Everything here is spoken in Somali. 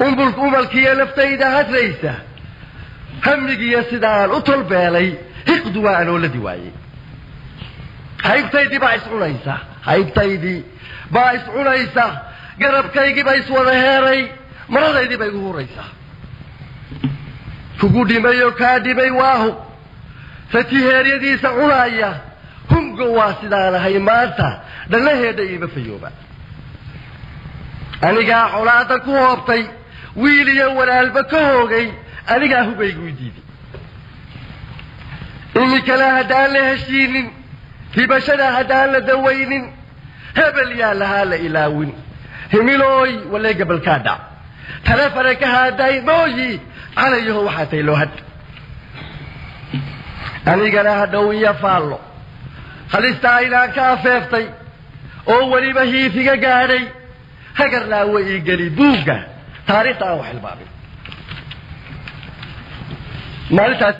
Umalkiiyo naftayda hadraysa, hamigiiyo sidaan u tolbeelay, hiqdu waa anooladi waayey. Haybtaydii baa iscunaysa, haybtaydii baa iscunaysa, garabkaygii baa iswada heeray, maradaydii baa igu huraysaa. Kugu dhimay oo kaa dhimay waahu ratiheeryadiisa cunaaya, hungo waa sidaan ahay maanta, dhallaheedha iima fayooba. Anigaa colaadda ku hoobtay, wiil iyo walaalba ka hoogay, anigaa hubaygu diiday. Iminkana haddaan la heshiinin, hibashada haddaan la dawaynin, hebel yaa lahaa la ilaawin. Himilooy walee gabalkaa dhac, talefane ka haaday mooyi, calayaho waxaa tay loo had. Anigana hadhow iyo faallo halistaa inaan ka afeeftay oo weliba hiifiga gaadhay, hagar laawa ii geli buugga taariikhda aan wax hilmaamin maalintaas.